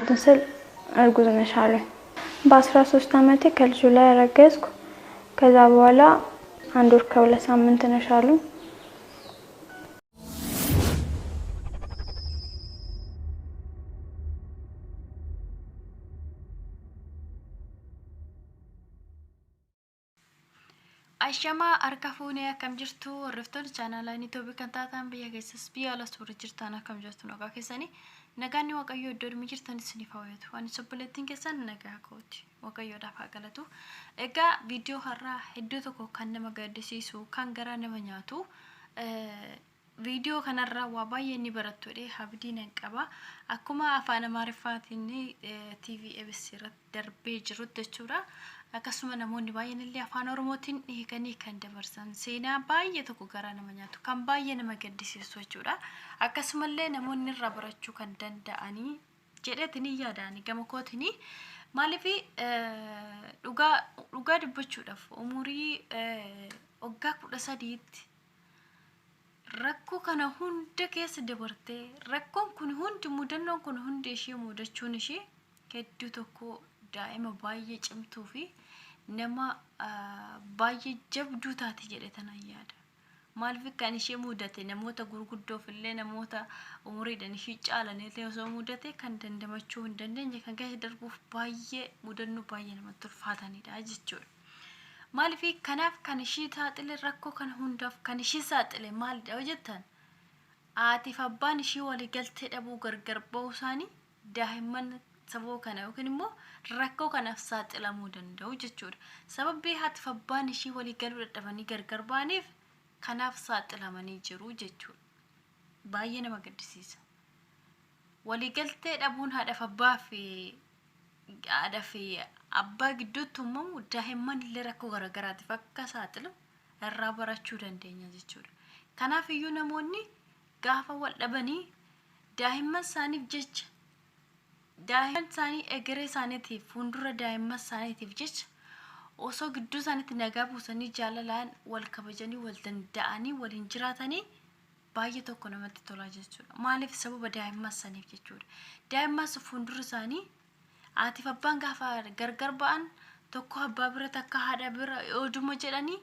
እንትን ስል እርጉዝ ነሽ አሉኝ። በ13 አመቴ ከልጁ ላይ አረገዝኩ። ከዛ በኋላ አንድ ወር ከሁለት ሳምንት ነሽ አሉኝ። Ashamaa harka fuunee akkam jirtu hordoftoonni chaanaalaa Itoophii kan taatan biyya keessas biyya alas warri jirtan akkam jirtu nagaa keessanii nagaan Waaqayyoo iddoo dhumi jirtan isiniif hawwatu. Ani obboleettiin keessan nagaa kooti Waaqayyoodhaaf haa galatu. Egaa viidiyoo har'aa hedduu tokko kan nama gaddisiisu kan garaa nama nyaatu viidiyoo kanarraa waa baay'ee ni barattu jedhee abdii nan qaba. Akkuma afaan Amaariffaatiin TV EBS irratti darbee jirutti jechuudha. Akkasuma namoonni baay'een illee afaan Oromootiin hiikanii kan dabarsan seenaa baay'ee tokko garaa nama nyaatu kan baay'ee nama gaddisiisu jechuudha. Akkasumallee namoonni irraa barachuu kan danda'anii jedheetiin yaadaan gama kootiin maaliif dhugaa dhugaa dubbachuudhaaf umurii waggaa 13tti rakkoo kana hunda keessa dabartee rakkoon kun hundi mudannoon kun hundi ishee mudachuun ishee hedduu tokko daa'ima baay'ee cimtuu fi nama baay'ee jabduu taate jedhe tanaan yaada. Maaliif kan ishee mudate namoota gurguddoof illee namoota umuriidhaan ishee caalan illee osoo mudate kan dandamachuu hin dandeenye kan keessa darbuuf baay'ee mudannoo baay'ee namatti ulfaatanidha jechuudha. Maaliif kanaaf kan ishee saaxile rakkoo kana hundaaf kan ishee saaxile maalidha yoo jettan haatiif abbaan ishee waliigaltee dhabuu gargar ba'uu isaanii daa'imman sababa kana yookiin immoo rakkoo kanaaf saaxilamuu danda'u jechuudha. Sababii haatiif abbaan ishee walii galuu dadhabanii gargar ba'aniif kanaaf saaxilamanii jiru jechuudha. Baay'ee nama gaddisiisa. Waliigaltee dhabuun haadhaaf abbaa fi haadha fi abbaa gidduutti uumamu daa'imman illee rakkoo garaagaraatiif akka saaxilu irraa barachuu dandeenya jechuudha. Kanaaf iyyuu namoonni gaafa wal dhabanii daa'imman isaaniif jecha daa'imman isaanii egeree isaaniitiif fuuldura daa'imman isaaniitiif jecha osoo gidduu isaaniitti nagaa buusanii jaalalaan wal kabajanii wal danda'anii waliin jiraatanii baay'ee tokko namatti tolaa jechuudha. Maaliif sababa daa'imman saniif jechuudha. Daa'imman sun fuuldura isaanii haatiif abbaan gaafa gargar ba'an tokko abbaa bira takka haadha bira oduma jedhanii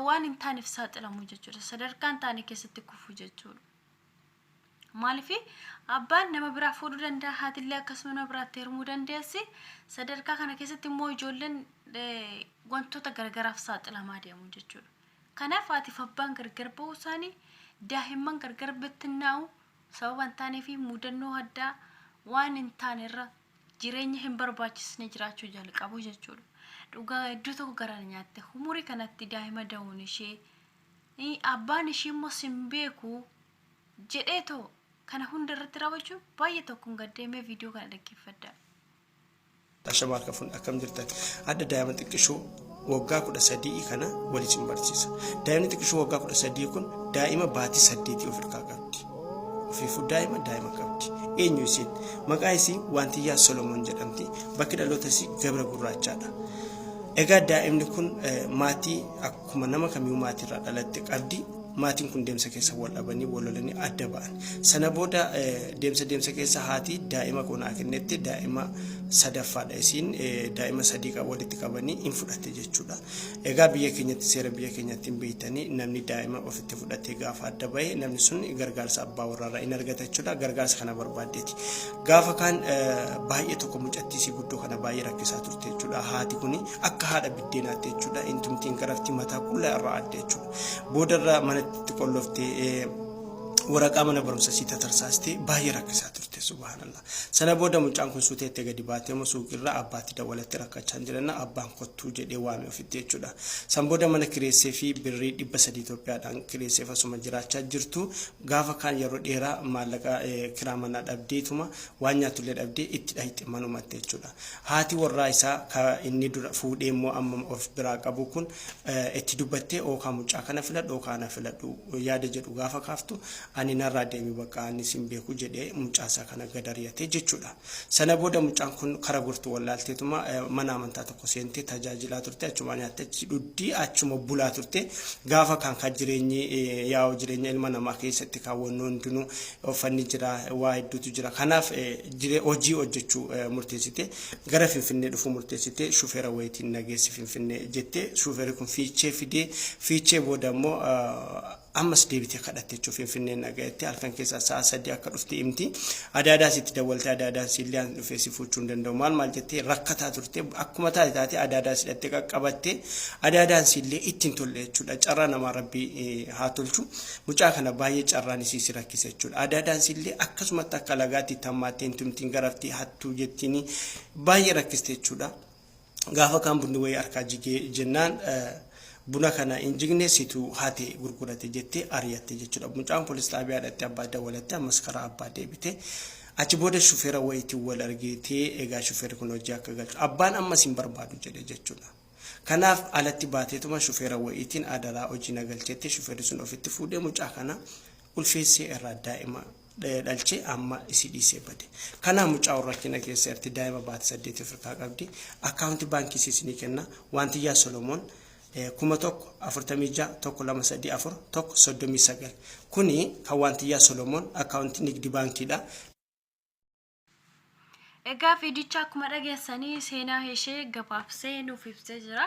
waan hin taaneef saaxilamu jechuudha. Sadarkaa hin taane keessatti kufu jechuudha. Maaliif abbaan nama biraa fuudhuu danda'a, haatillee akkasuma nama biraatti heerumuu dandeessi. Sadarkaa kana keessatti immoo ijoolleen wantoota garagaraaf saaxilamaa deemu jechuudha. Kanaaf haatiif abbaan gargar ba'uu isaanii daa'imman gargar bittinnaa'u sababa hin taanee fi mudannoo addaa waan hin taane irra jireenya hin barbaachisne jiraachuu jalqabu jechuudha. Dhugaa hedduu tokko garaa nyaatte umurii kanatti daa'ima da'uun ishee abbaan ishee immoo sin beeku jedheetoo kana hunda irratti raawwachuun baay'ee tokkoon gaddeemee viidiyoo kana dhaggeeffadha. Ashama harka fuune akkam jirtan adda daa'ima xiqqishuu waggaa 13 kana wal isin barsiisa. Daa'imni xiqqishuu waggaa 13 kun daa'ima baatii 8 of harkaa qabdi. Ofiifuu daa'ima daa'ima qabdi. Eenyu isiin? Maqaa isii Waantiyyaa Solomoon jedhamti. Bakki dhaloota isii Gabra Gurraachaadha. Egaa daa'imni kun maatii akkuma nama kamiyyuu maatiirraa dhalatte qabdi. Maatiin kun deemsa keessa wal dhabanii wal lolanii adda ba'an. Sana booda deemsa deemsa keessa haati daa'ima koo naa kennetti daa'ima sadaffaadha isiin daa'ima sadii qaba walitti qabanii hin fudhatte jechuudha. Egaa biyya keenyatti seera biyya keenyatti hin beektanii namni daa'ima ofitti fudhatee gaafa adda bahe namni sun gargaarsa abbaa warraarraa hin argata jechuudha. Gargaarsa kana barbaaddeeti. Gaafa kaan baay'ee tokko mucattii isii guddoo kana baay'ee rakkisaa turte jechuudha. Haati kuni akka haadha biddeenaatti jechuudha. Intumtiin garafti mataa qullaa irraa adda jechuudha. Boodarra manatti qolloftee waraqaa mana barumsa isii tatarsaastee baay'ee rakkisaa turte subhaanallah. Sana booda mucaan kun suuteettee gadi baatee immoo suuqirraa abbaatti dawwalattee rakkachaa hin jiranna abbaan kottuu jedhee waame ofitti jechuudha. San booda mana kireessee fi birrii 300 Itoophiyaadhaan kireesseef asuma jiraachaa jirtu gaafa kaan yeroo dheeraa maallaqa kiraa manaa dhabdeetuma waan nyaatullee dhabdee itti dhayxe manumatti jechuudha. Haati warraa isaa ka inni dura fuudhee immoo amma of biraa qabu kun itti dubbattee ookaa mucaa kana filadhu ookaa ana filadhu yaada jedhu gaafa kaaftu ani narraa deemi bakka ani sin beeku jedhee mucaa isaa kana gad ari'ate jechuudha. Sana booda mucaan kun kara gortu wallaalteetuma mana amantaa tokko seentee tajaajilaa turte, achuma nyaatte, achi dhuddii, achuma bulaa turte. Gaafa kan kan jireenyi yaa'u jireenya ilma namaa keessatti kaawwannu hundinuu uffanni jira, waa hedduutu jira. Kanaaf hojii hojjechuu murteessite, gara Finfinnee dhufuu murteessite. Shufeera wayitiin nageessi Finfinnee jettee, shufeerri kun Fiichee fidee, Fiichee booda immoo ammas deebitee kadhatte jechuun Finfinneen nagayetti halkan keessaa sa'a 3 akka dhufte himti. Adaadaas itti dawwalte, adaadaan siillee an dhufee si fuuchuu hin danda'u maal maal jettee rakkataa turte. Akkuma taate taate adaadaa si hidhattee qaqqabatte, adaadaan siillee itti hin tolle jechuudha. Carraa namaa rabbii haa tolchu. Mucaa kana baay'ee carraan isii si rakkise jechuudha. Adaadaan siillee akkasumatti akka lagaatti tammaattee hin tumtiin garaftii hattuu jettiini baay'ee rakkiste jechuudha. Gaafa kaan bunni wayii harkaa jigee jennaan, buna kana hin jigne, situ hate gurgurate jettee ari'atte jechuudha. Mucaan poolis xaabiyaa dhatte, abbaa dawwalatte, ammas karaa abbaa deebite. Achi booda shufeera wayiitiin wal argitee, egaa shufeerri kun hojii akka galchu abbaan ammas hin barbaadu jedhe jechuudha. Kanaaf alatti baateetuma shufeera wayiitiin adaraa hojii na galchetti, shufeerri sun ofitti fuudhee mucaa kana ulfeessee irraa daa'ima dhalchee amma isii dhiisee bade. Kanaaf mucaa rakkina keessa jirti, daa'ima baate 8 of harkaa qabdi. Akkaawunti baankii isii isinii kenna. Waantiyyaa Solomoon 1046 1 2 3 4 1 39. Kuni kan Waantiyyaa Solomoon akkaawuntii Nigdi Baankiidha. Egaa viidicha akkuma dhageessanii seenaa ishee gabaabsee nuuf ibsee jira.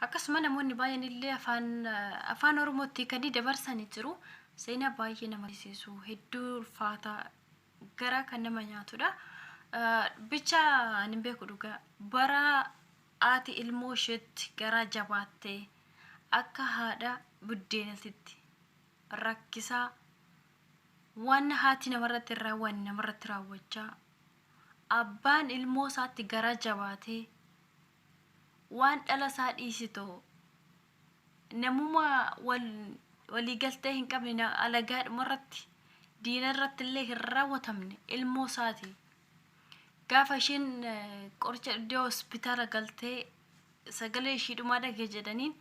Akkasuma namoonni baay'een illee afaan Oromootti kan dabarsanii jiru. Seenaa baay'ee nama gaddisiisu, hedduu ulfaata, gara kan nama nyaatudha. Bicha ani hin beeku dhugaa, bara haati ilmoo isheetti garaa jabaattee akka haadha buddeenatitti rakkisaa, waan haati namarratti hin raawwanne namarratti raawwachaa, abbaan ilmoo isaatti garaa jabaatee waan dhala isaa dhiisitoo namuma waliigaltee hin qabne, alagaadhuma irratti, diina irratti illee hin raawwatamne ilmoo isaati. Gaafa isheen qoricha iddoo hospitaala galtee sagalee ishii dhumaa dhagee jedhaniin,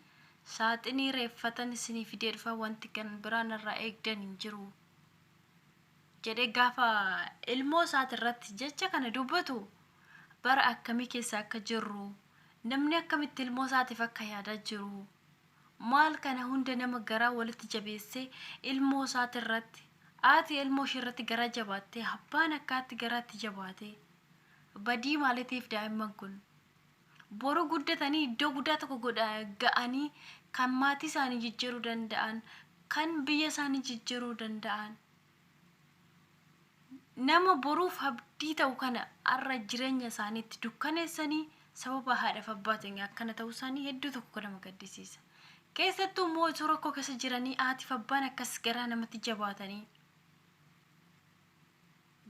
saaxinii reeffatan isinii fidee dhufa, wanti kan biraan irraa eegdan hin jiru jedhee gaafa ilmoo isaati irratti jecha kana dubbatu, bara akkamii keessa akka jirru, namni akkamitti ilmoo isaatiif akka yaadaa jiru, maal kana hunda nama garaa walitti jabeessee ilmoo isaati irratti, haati ilmoo ishee irratti garaa jabaattee, abbaan akkaatti garaatti jabaatee, badii maaliitiif? Daa'imman kun boru guddatanii iddoo guddaa tokko godha ga'anii kan maatii isaanii jijjiiruu danda'an, kan biyya isaanii jijjiiruu danda'an, nama boruuf abdii ta'u kana har'a jireenya isaaniitti dukkaneessanii sababa haadhaaf abbaatiin akkana ta'uu isaanii hedduu tokko nama gaddisiisa. Keessattuu immoo osoo rakkoo keessa jiranii haatiif abbaan akkas garaa namatti jabaatanii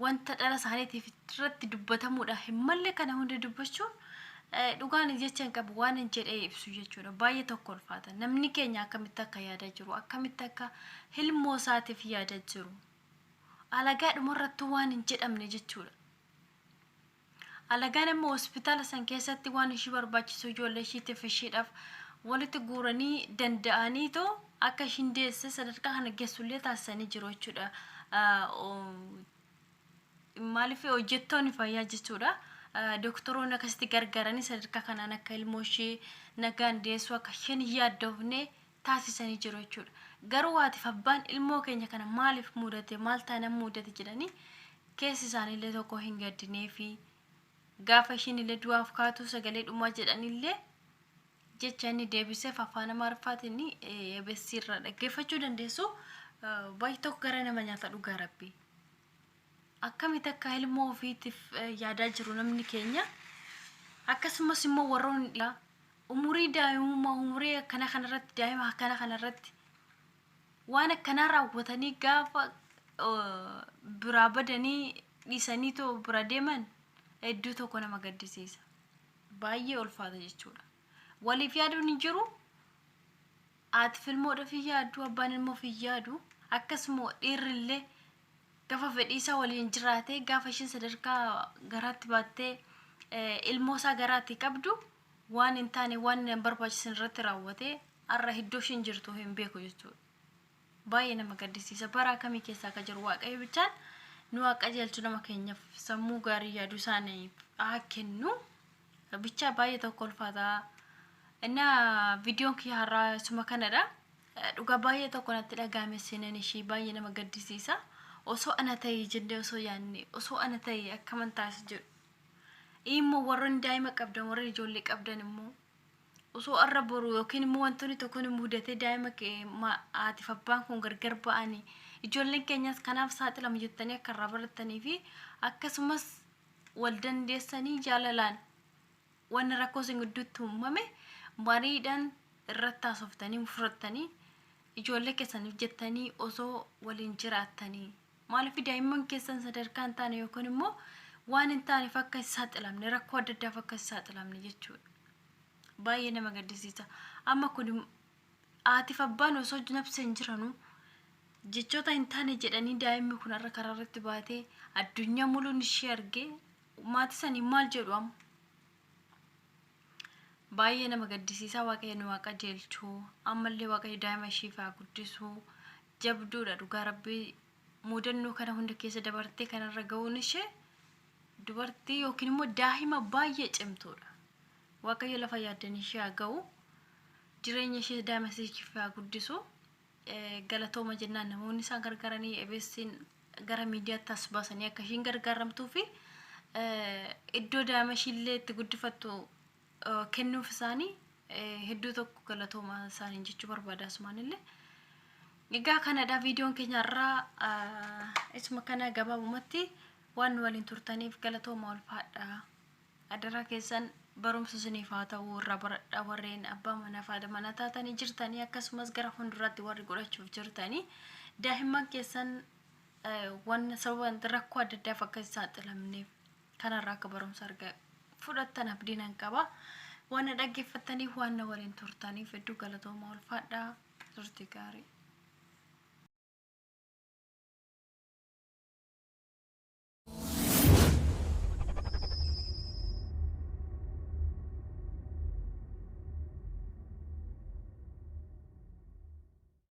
wanta dhala isaaniitiif irratti dubbatamuudha hin malle kana hunda dubbachuun, dhugaan jecha hin qabu waan hin jedhee ibsu jechuudha. Baay'ee tokko ulfaata. Namni keenya akkamitti akka yaadaa jiru, akkamitti akka ilmoo isaatiif yaadaa jiru. Alagaa dhumarrattuu waan hin jedhamne jechuudha. Alagaan amma hospitaala san keessatti waan ishii barbaachisu ijoollee ishiitiif ishiidhaaf walitti guuranii danda'aniitoo akka ishiin deesse sadarkaa kana geessullee taasisanii jiru jechuudha. Maaliif hojjettoonni fayyaa jechuudha. Doktoroonni akkasitti gargaaranii sadarkaa kanaan akka ilmoo ishee nagaan deessu, akka isheen hin yaaddofne taasisanii jiru jechuudha. Garuu haatiif abbaan ilmoo keenya kana maaliif mudate, maal taanaan mudate jedhanii keessi isaaniillee tokko hin gaddineefi, gaafa ishiin illee du'aaf kaatu sagalee dhumaa jedhanillee jecha inni deebiseef afaan Amaariffaatiin EBS irraa dhaggeeffachuu dandeessu. Baay'ee tokko gara nama nyaata dhugaa rabbi. Akkamitti akka ilmoo ofiitiif yaadaa jiru namni keenya, akkasumas immoo warroonni dhiiraa umurii daa'imummaa, umurii akkana kanarratti, daa'ima akkana kanarratti waan akkanaa raawwatanii gaafa biraa badanii dhiisaniitoo bira deeman hedduu tokko nama gaddisiisa. Baay'ee ulfaata jechuudha. Waliif yaaduun hin jiru. Haati ilmoodhaaf hin yaaddu, abbaan ilmoof hin yaadu. Akkasuma dhiirri illee gaafa fedhii isaa waliin jiraatee, gaafa isheen sadarkaa garaatti baattee ilmoo isaa garaatti qabdu waan hin taane, waan hin barbaachisan irratti raawwatee har'a iddoo isheen jirtu hin beeku jechuudha. Baay'ee nama gaddisiisa. Bara akkamii keessa akka jiru Waaqayyo bichaan Nu haa qajeelchu, nama keenyaaf sammuu gaarii yaaduu isaaniif haa kennu. Bichaa baay'ee tokko ulfaataa. Innaa viidiyoon kiyya har'aa isuma kanadha. Dhugaa baay'ee tokko natti dhagahame, seenaan ishii baay'ee nama gaddisiisa. Osoo ana ta'e jennee osoo yaadne, osoo ana ta'e akkaman taasisa jedhu. Immoo warroonni daa'ima qabdan, warroonni ijoollee qabdan immoo osoo arra boru yookiin immoo wantoonni tokko ni mudatee daa'ima haatiif abbaan kun gargar ba'anii, ijoolleen keenyas kanaaf saaxilamu jettanii akka irraa barattanii fi akkasumas wal dandeessanii jaalalaan wanni rakkoo isin gidduutti uumame mariidhaan irratti haasoftanii furattanii, ijoollee keessaniif jettanii osoo waliin jiraattanii, maaliif daa'imman keessan sadarkaa hin taane yookiin immoo waan hin taaneef akka hin saaxilamne, rakkoo adda addaaf akka hin saaxilamne jechuudha. Baay'ee nama gaddisiisa. Amma kun haatiif abbaan osoo nabsee hin jiranuu jechoota hin taane jedhanii, daa'imni kun har'a karaa irratti baatee addunyaa muluun ishee argee maatii sanii maal jedhu amma? Baay'ee nama gaddisiisaa. Waaqayyo nu haa qajeelchuu. Ammallee Waaqayyo daa'ima isheef haa guddisuu. Jabduudha dhugaa Rabbii, mudannoo kana hunda keessa dabartee kanarra ga'uun ishee dubartii yookiin immoo daa'ima baay'ee cimtuudha. Waaqayyo lafa yaaddan ishee haa ga'u. Jireenya ishee daa'ima isheef haa guddisu. Galatooma jennaan namoonni isaan gargaaranii ebeessiin gara miidiyaatti as baasanii akka ishiin gargaaramtuu fi iddoo daa'ima ishiillee itti guddifattu kennuuf isaanii hedduu tokko galatooma isaanii jechuu barbaada asumaanillee. Egaa kanadha viidiyoon keenya irraa, isuma kana gabaabumatti. Waan nu waliin turtaniif galatooma, ulfaadha. Adaraa keessan barumsa isiniif haa ta'u, irraa baradhaa. Warreen abbaa manaa fi haadha manaa taatanii jirtanii, akkasumas gara fuulduraatti warri godhachuuf jirtanii, daa'imman keessan waan sababa rakkoo adda addaaf akka hin saaxilamneef kanarraa akka barumsa arga fudhattan abdiin an qaba. Waan na dhaggeeffattaniif, waan na waliin turtaniif hedduu galatooma, ulfaadhaa, turtii gaarii.